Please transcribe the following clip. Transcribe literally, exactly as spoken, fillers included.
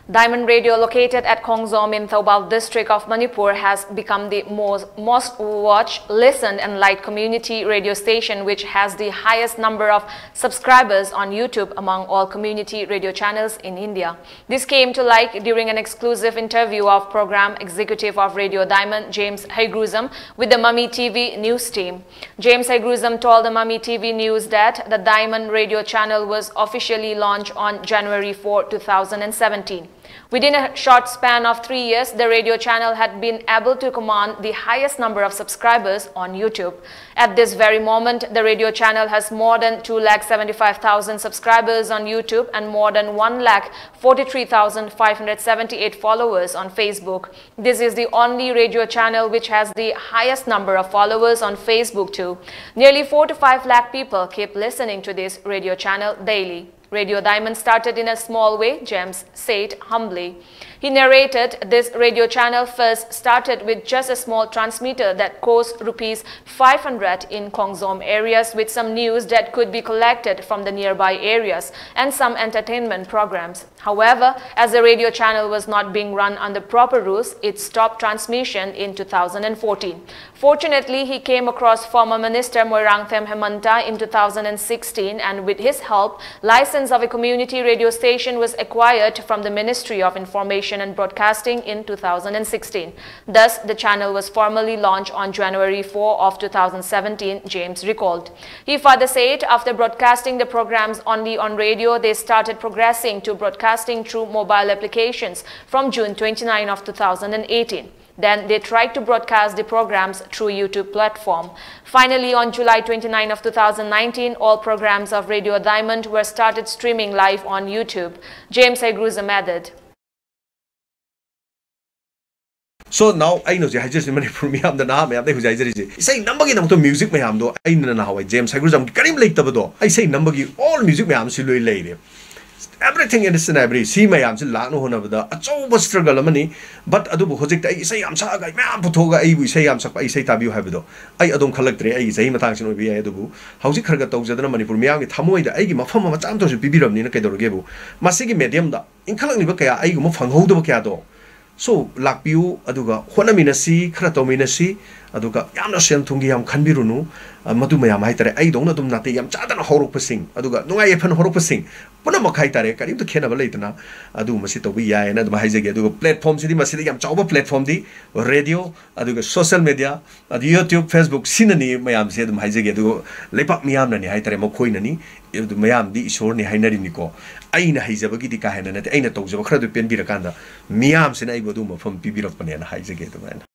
Diamond Radio, located at Khongjom in Thoubal district of Manipur, has become the most, most watched, listened and liked community radio station, which has the highest number of subscribers on YouTube among all community radio channels in India. This came to light during an exclusive interview of program executive of Radio Diamond, James Haigruzam, with the Mummy T V news team. James Haigruzam told the Mummy T V news that the Diamond Radio channel was officially launched on January fourth, two thousand seventeen. Within a short span of three years, the radio channel had been able to command the highest number of subscribers on YouTube. At this very moment, the radio channel has more than two lakh seventy-five thousand subscribers on YouTube and more than one lakh forty-three thousand five hundred seventy-eight followers on Facebook. This is the only radio channel which has the highest number of followers on Facebook too. Nearly four to five lakh people keep listening to this radio channel daily. Radio Diamond started in a small way, James said humbly. He narrated this radio channel first started with just a small transmitter that cost rupees five hundred in Khongjom areas with some news that could be collected from the nearby areas and some entertainment programs. However, as the radio channel was not being run under proper rules, it stopped transmission in two thousand fourteen. Fortunately, he came across former Minister Moirangthem Hemanta in two thousand sixteen, and with his help, license of a community radio station was acquired from the Ministry of Information and Broadcasting in two thousand sixteen. Thus, the channel was formally launched on January fourth of two thousand seventeen, James recalled. He further said, after broadcasting the programs only on radio, they started progressing to broadcasting through mobile applications from June twenty-nine of two thousand eighteen. Then they tried to broadcast the programs through YouTube platform. Finally, on July twenty-nine of two thousand nineteen, all programs of Radio Diamond were started streaming live on YouTube. James Haigruzam added. So now ꯑꯩꯅ ꯍꯧꯖꯤꯛ ꯍꯥꯏꯖꯔꯤꯁꯦ ꯃꯅꯤꯄꯨꯔ ꯃꯤꯌꯥꯝꯗ, ꯅꯍꯥ ꯃꯌꯥꯝꯗ ꯑꯩ ꯍꯧꯖꯤꯛ ꯍꯥꯏꯖꯔꯤꯁꯦ, ꯏꯁꯩ ꯅꯝꯕꯒꯤꯗꯃꯛꯇ music ꯃꯌꯥꯝꯗꯣ ꯑꯩꯅ ꯅꯍꯥꯟꯋꯥꯏ ꯖꯦꯝꯁ ꯍꯩꯒ꯭ꯔꯨꯖꯝꯒꯤ ꯀꯔꯤꯝ ꯂꯩꯇꯕꯗꯣ, ꯑꯩ ꯏꯁꯩ ꯅꯝꯕꯒꯤ ꯑꯣꯜ ꯃ꯭ꯌꯨꯖꯤꯛ ꯃꯌꯥꯝꯁꯤ ꯂꯣꯏ ꯂꯩꯔꯦ꯫ Everything in the scenario, ꯁꯤ ꯃꯌꯥꯝꯁꯤ ꯂꯥꯛꯅ ꯍꯣꯠꯅꯕꯗ ꯑꯆꯧꯕ struggle ꯑꯃꯅꯤ꯫ But ꯑꯗꯨꯕꯨ ꯍꯧꯖꯤꯛꯇꯤ ꯑꯩ ꯏꯁꯩ ꯌꯥꯝ ꯁꯛꯑꯒ, ꯑꯩ ꯃꯌꯥꯝ ꯄꯨꯊꯣꯛꯑꯒ, ꯑꯩꯕꯨ ꯏꯁꯩ ꯌꯥꯝ ꯁꯛꯄ, ꯑꯩ ꯏꯁꯩ ꯇꯥꯕꯤꯌꯨ ꯍꯥꯏꯕꯗꯣ ꯑꯩ ꯑꯗꯨꯝ ꯈꯜꯂꯛꯇ꯭ꯔꯦ꯫ ꯑꯩꯒꯤ ꯆꯍꯤ ꯃꯇꯥꯡꯁꯤꯅ ꯑꯣꯏꯕ ꯌꯥꯏ꯫ ꯑꯗꯨꯕꯨ ꯍꯧꯖꯤꯛ ꯈꯔ ꯈꯔ ꯇꯧꯖꯗꯅ ꯃꯅꯤꯄꯨꯔ ꯃꯤꯌꯥꯝꯒꯤ ꯊꯃꯣꯏꯗ ꯑꯩꯒꯤ ꯃꯐꯝ ꯑꯃ ꯃꯆꯥ ꯑꯃꯇꯁꯨ ꯄꯤꯕꯤꯔꯕꯅꯤꯅ ꯀꯩꯗꯧꯔꯒꯦꯕꯨ? ꯃꯁꯤꯒꯤ mediumꯗ ꯏꯟꯈꯠꯂꯛꯂꯤꯕ ꯀꯌꯥ, ꯑꯩꯒꯨꯝꯕ ꯐꯪꯍꯧꯗꯕ ꯀꯌꯥꯗꯣ, so, ꯂꯥꯛꯄꯤꯌꯨ, ꯑꯗꯨꯒ ꯍꯣꯠꯅꯃꯤꯟꯅꯁꯤ, ꯈꯔ ꯇꯧꯃꯤꯟꯅꯁꯤ꯫ ꯑꯗꯨꯒ ꯌꯥꯝꯅ ꯁꯦꯜ ꯊꯨꯝꯒꯤ ꯌꯥꯝ ꯈꯟꯕꯤꯔꯨꯅꯨ꯫ ꯑ, ꯃꯗꯨ ꯃꯌꯥꯝ ꯍꯥꯏꯇꯥꯔꯦ, ꯑꯩꯗꯧꯅ ꯑꯗꯨꯝ ꯅꯥꯇꯩ ꯌꯥꯝ ꯆꯥꯗꯅ ꯍꯧꯔꯛꯄꯁꯤꯡ, ꯑꯗꯨꯒ ꯅꯨꯡꯉꯥꯏ ꯌꯥꯏꯐꯅ ꯍꯧꯔꯛꯄꯁꯤꯡ ꯄꯨꯝꯅꯃꯛ ꯍꯥꯏꯇꯥꯔꯦ, ꯀꯔꯤꯝꯇ ꯈꯦꯠꯅꯕ ꯂꯩꯇꯅ ꯑꯗꯨꯒꯨꯝꯕꯁꯤ ꯇꯧꯕ ꯌꯥꯏꯌꯦꯅ ꯑꯗꯨꯝ ꯍꯥꯏꯖꯒꯦ꯫ ꯑꯗꯨꯒ platformꯁꯤꯗꯤ, ꯃꯁꯤꯗ ꯌꯥꯝ ꯆꯥꯎꯕ platformꯗꯤ radio, ꯑꯗꯨꯒ social media, ꯑꯗꯨ YouTube, Facebook ꯁꯤꯅꯅꯤ ꯃꯌꯥꯝꯁꯦ ꯑꯗꯨꯝ ꯍꯥꯏꯖꯒꯦ꯫ ꯑꯗꯨꯒ ꯂꯩꯄꯥꯛ ꯃꯤꯌꯥꯝꯅꯅꯤ ꯍꯥꯏꯇꯥꯔꯦ, ꯃꯈꯣꯏꯅꯅꯤ꯫ ꯑꯗꯨ ꯃꯌꯥꯝꯗꯤ ꯏꯁꯣꯔꯅꯤ ꯍꯥꯏꯅꯔꯤꯅꯤꯀꯣ꯫ ꯑꯩꯅ ꯍꯩꯖꯕꯒꯤꯗꯤ ꯀꯥ ꯍꯦꯟꯅ ꯅꯠꯇꯦ, ꯑꯩꯅ ꯇꯧꯖꯕ ꯈꯔꯗꯨ ꯄꯦꯟꯕꯤꯔꯀꯥꯟꯗ ꯃꯤꯌꯥꯝꯁꯤꯅ ꯑꯩꯕꯨ ꯑꯗꯨꯒꯨꯝꯕ ꯃꯐꯝ ꯄꯤꯕꯤꯔꯛꯄꯅꯦꯅ ꯍꯥꯏꯖꯒꯦ ꯑꯗꯨꯃꯥꯏꯅ꯫